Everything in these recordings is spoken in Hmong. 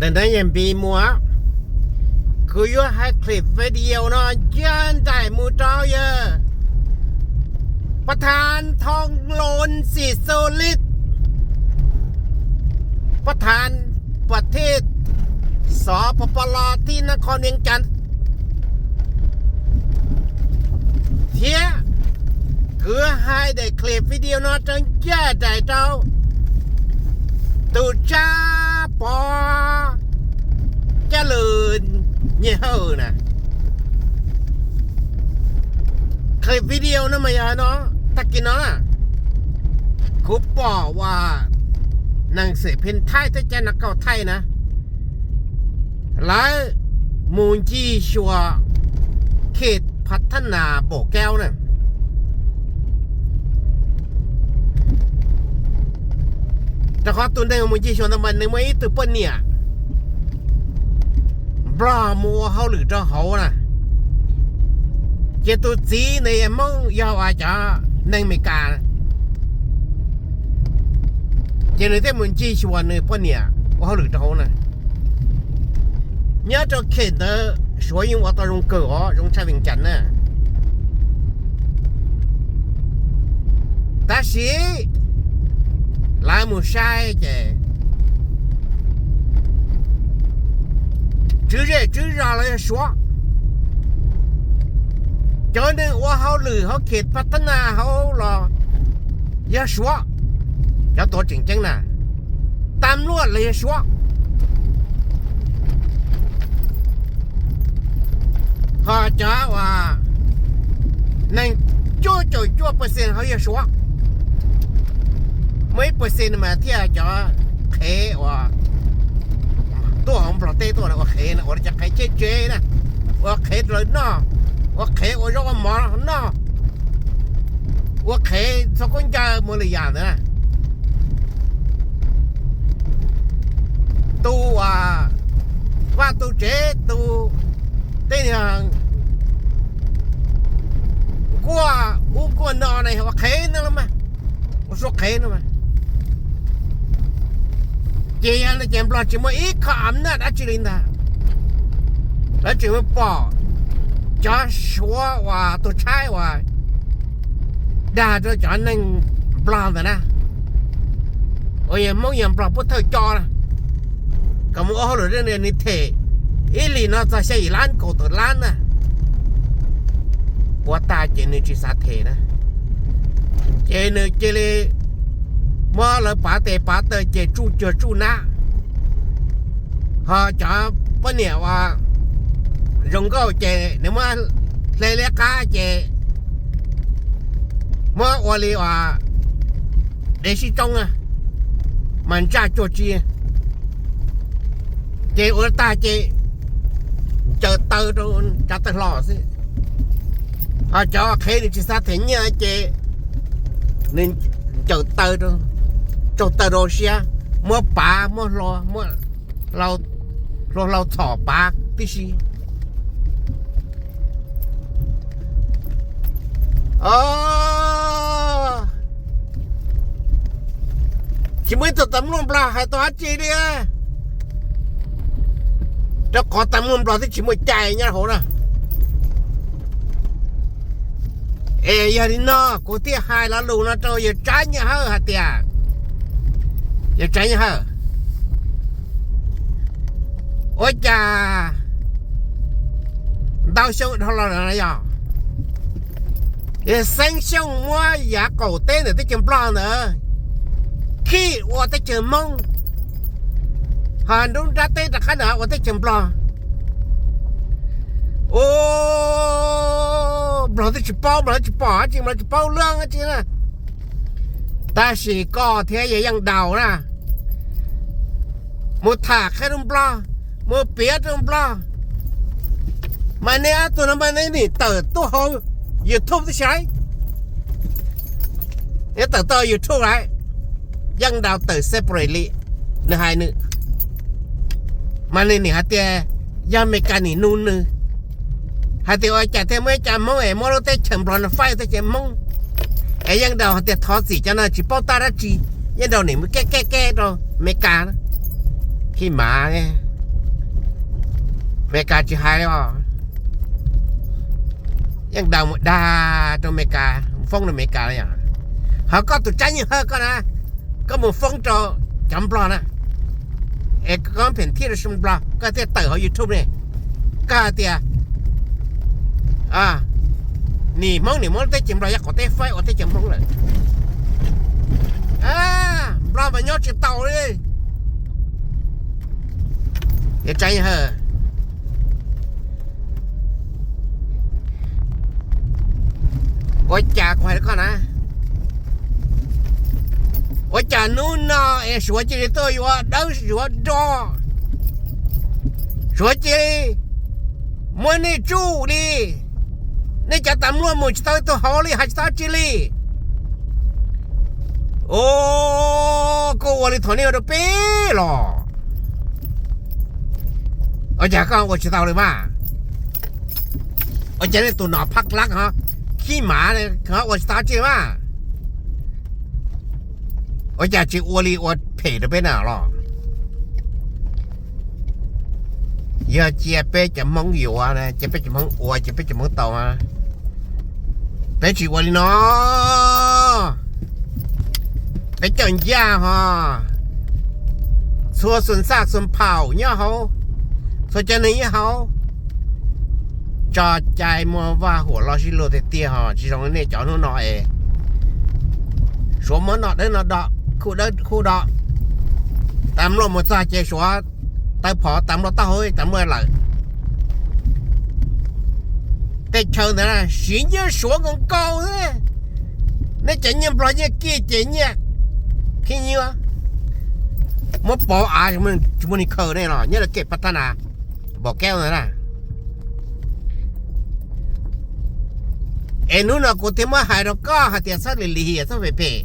Ntawm no yog npis muag, kuv yuav hais clip video no ncaj nraim mus rau yawg ประธานทองล้น ศรีสุลิต ประธานประเทศ สปปล ที่นครเวียงจันทน์ thiab kuv hais daim clip video no rau ncaj nraim rau tus Tsab Pov Caj Lwm Nyiaj Hawj na. Clip video no mas yog no, tag kis no na, kuv pom uas neeg xwm phim Thaib thiab cov neeg kauj Thaib na, lawv mus ncig xyuas เขตพัฒนาบ่อแก้ว na. Rau qhov tus neeg mus ncig xyuas ntawd mas nws muaj ib tug poj niam Nplog mus ua hauj lwm rau hauv na, ces tus txiv ntawd yog Hmoob, yog uas cov neeg Amelikas, ces nws thiaj mus ncig xyuas nws poj niam ua hauj lwm rau hauv na. Nyob rau เขต ntawd Suav yeej ua tau zoo kawg os, zoo tshaj Vias Cas na. Tab sis lawv mus saib ces tswv zej tswv zos los yog Suav, cov neeg ua hauj lwm hauv เขตพัฒนา hauv los yog Suav, cov tuav tseem ceeb na, ตำรวจ los yog Suav, ho cov uas neeg cuaj caum cuaj percent hauv yog Suav. Muaj ib percent mas thiaj cov qhev uas tuaj hauv Nplog teb tuaj ua qhev na, ua cov qhev cheb tsev na, ua qhev rau lawv noj, ua qhev ua zaub ua mov noj, ua qhev txhob khaub ncaws mus lwm yam ntawd na. Tus uas vaj tus tsev, tus tej niag nkuaj ub nkuaj no na yog ua qhev no los mas, ua suab qhev no mas. Ces yog no ces Nplog tsis muaj ib qho อำนาจ dab tsi li ntag. Lawv tseem mus pom cov Suav uas tus tshaib uas dag rau cov neeg Nplog ntawd na, uas yog Hmoob yog Nplog pub thawj coj na, kom mus ua hauj lwm rau nws, nws them ib hlis no txog xya yim lab kaum tawm lab na. Ua tag ces nws tsis xav them na, ces nws cia li muab lawv pav tes pav taw ces tsuj cuag tsuj nab. Ho cov poj niam uas zoo nkauj ces nws muab hle liab qab ces muab ua li uas dev sib tsoob na, mas ntsaj cuag tsi. Ces ua tag ces ncaws taw rau tsav taw hlo xwb. Ho cov qhev nws tsis xav them nyiaj ces nws ncaws taw, tsaug taw rau siab, muab pav, muab hlo, muab hlau, hlau txhom pav tib si. Os, tsis muaj ib tug tas mluaj Nplog hais tau dab tsi li, rau qhov tas mluaj Nplog twb tsis muaj cai nyob hauv na. Es yog li no kuv thiaj hais lo lus no rau yawg Tsab Nyiaj Hawj hais tias, yawg Tsab Nyiaj Hawj, ua cas ntau xyoo dhau los no yog Xeeb Xyooj muab yav qaum teb ntawm teb chaws Nplog ntawd khij ua teb chaws Hmoob, ho nruab nrab teb rov qab ntawd ua teb chaws Nplog. Ua Nplog twb tsis paub, Nplog twb tsis pom dab tsi, Nplog tsis paub lab dab tsi na. Tab sis koj thiab yawg Yeej Daus na, mus tham qhia rau Nplog, mus piav rau Nplog, mas nej ob tug no mas nej nim tawm tuaj hauv YouTube tib si lauj. Nej tawm tuaj YouTube lauj. Yeej Daus tawm separate li, nws hais nws, mas nws nim hais tias yog Amelikas nim nug nws hais tias ua cas thiaj muab ib co Hmoob es muab lub teb chaws Nplog no faib teb chaws Hmoob. Es Yeej Daus hais tias thov txim cov no tsis paub tab dab tsi, Yeej Daus nim mus keb keb keb rau Amelikas na. Khib mas, Amelikas tsis hais li os, yeej daws mus dag rau Amelikas, foob rau Amelikas li os. Ho koj tus Tsab Nyiaj Hawj koj na, koj mus foob rau cov Nplog na, es koj phem thiaj rau Nplog koj thiaj tawm hauv YouTube ne. Koj hais tias nim Hmoob nim muab teb chaws Nplog yog qhov teb faib ua teb chaws Hmoob lawm, Nplog mas nyob tsis tau li. Ua cas kuv hais rau koj na, ua cas hnub no es Suav cia li tuaj yuav dawb yuav do, Suav cia li muab nej tsuj li, nej cov tas mluaj mus tsis tau ib tug hauv li, hais tsis tau dab tsi li. Os, koj ua li thaum nej ua rau peb los. Ua cas koj ua tsis tau li mas? Ua cas nej tus nom phaj lab ho khib mav ho ua tsis tau dab tsi mas? Ua cas tsis ua li ua phem rau peb na los? Yog cia peb cov Hmoob yuav, cia peb cov Hmoob ua, cia peb cov Hmoob tau, peb tsis ua li no. Peb coj ncaj ho, txhua xu xaj xu phaum nyob hauv, txhua cov neeg nyob hauv, tso cai muaj vaj huam loj sib luag tiag tiag ho tsis zoo li nej cov hnub no es Suav muab noj dawb noj do, khuj dawb khuj do, tas mluaj mus txog ces Suav taw phom tas mluaj taub hau tas mluaj lawm. Tej chaw ntawd siv nyiaj Suav nkaus nkaus xwb. Nej cov nyiaj Nplog nyiaj kij ces nyiaj khib nyiab, muab pov av tsis muaj neeg khaws nej los nyob rau kem pab thab nas npaum keeb ntawd na. Es hnub no kuv thiaj muab hais rau koj hais tias txhob lim lim hiam txhob phem phem.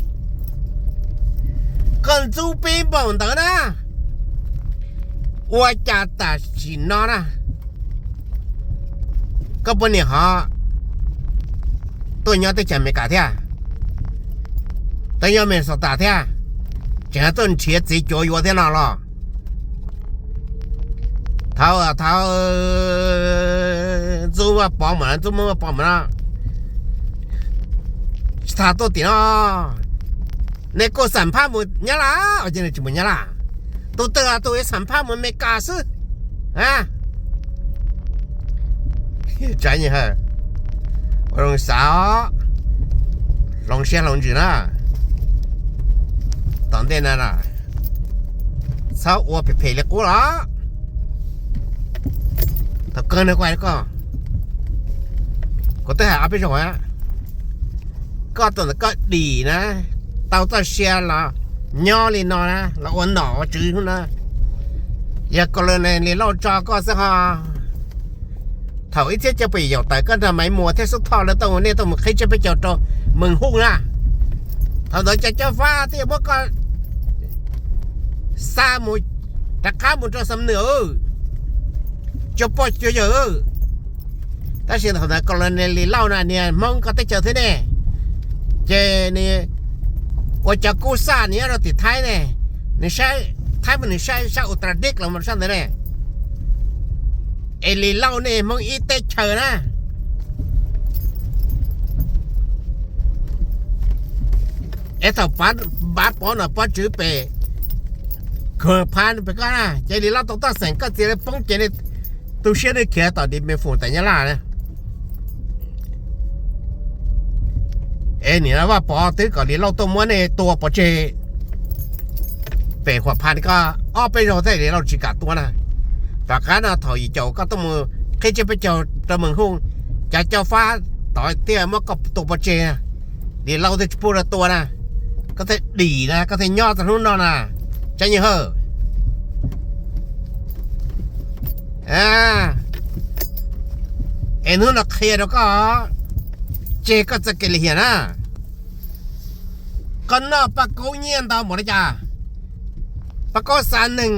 Koj ntxub peb npaum ntawd na, ua cas tam sim no na koj poj niam ho tuaj nyob teb chaws Amelikas thiab, tuaj nyob Minnesota thiab, tseem tuaj nrhiav txiv cuav yuav thiab no los? Thaud thaud ntxub Vaj Pov mas, ntxub Hmoob Vaj Pov mas no, tsis tas tuaj tim no, nej kuj xam phaj mus Nyab Laj, tsis mus Nyab Laj, tus twg tus xam phaj mus Amelikas xwb. Tsav Nyiaj Hawj, ua zoo xav, hloov siab hloov ntsws na, tom ntej na, txhob ua phem phem li qub los. Thaum kawg no kuv hais rau koj, kuv twb hais ob peb zaug, koj tuaj ntawm koj dim na, tau txoj sia los nyob li no na, los ua nom ua tswv hnub na, yog Colonel Lis Lauj tso koj xwb ho. Thaum ib txhiab cuaj puas yim yaum tawm koj nrog Maiv Muas thiab Xub Thoj lawv tuaj, nej tuaj mus qhib tsiab peb caug rau Mees Huj na, thaum ntawd cov Cob Fab twb yuav muab koj xa mus rov qab mus rau Xam Nwm, cuag pog cuag yawg. Tab sis thaum ntawd Colonel Lis Lauj na niag Hmoob koj teb chaws thiab ne, ces nws ua cov kub xaj nws nyob rau tim Thaib ne, nws saib Thaib mas nws saib sab Uttarakhand los sab ntawd ne. Es Lis Lauj nej Hmoob ib teb chaws na. Es thaum Npav Pov nom Pov Tswv pem kawg phab pem koj na, ces Lis Lauj tau toj xeem koj txiv lawv poob ces tu siab nej khiav tom Lis Mes Fum tom Nyab Laj na. Es nim no Vaj Pov twb kom Lis Lauj tuaj muab nej tua pov tseg pem Huam Phas koj ob peb zaug thiab Lis Lauj tsis kam tua na. Tom qab no thaum yim caum koj tuaj mus qhib tsiab peb caug rau Mees Huj, cov Cob Fab tod thiaj muab koj tua pov tseg, Lis Lauj thiaj tsis pub rau tua na. Koj thiaj dim na, koj thiaj nyob txog hnub no na, Tsav Nyiaj Hawj. Es hnub no qhia rau koj, tseg koj txoj kev lim hiam na. Koj noj Paj Kaub nyiaj ntau npaum li cas? Paj Kaub xa neeg,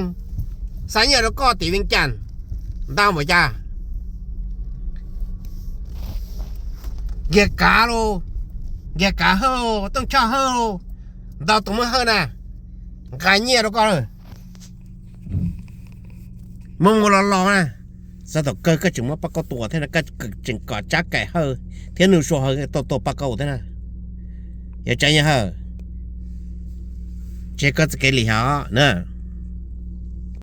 xa nyiaj rau koj tim Vias Cas ntau npaum cas? Nkiag Kav los, Nkiag Kav Hawj, Tooj Tshoj Hawj los, ntau tus muab Hawj na, nqa nyiaj rau koj lawm. Mus mus los los na, Xav thaum kawg koj tseem muab Paj Kaub tua thiab no, koj tseem kom Tsab Kaim Hawj thiab Nuj Sua Hawj tau tua Paj Kaub thiab na. Yog Tsab Yeej Hawj, tsis yog koj txoj kev lim hiam na.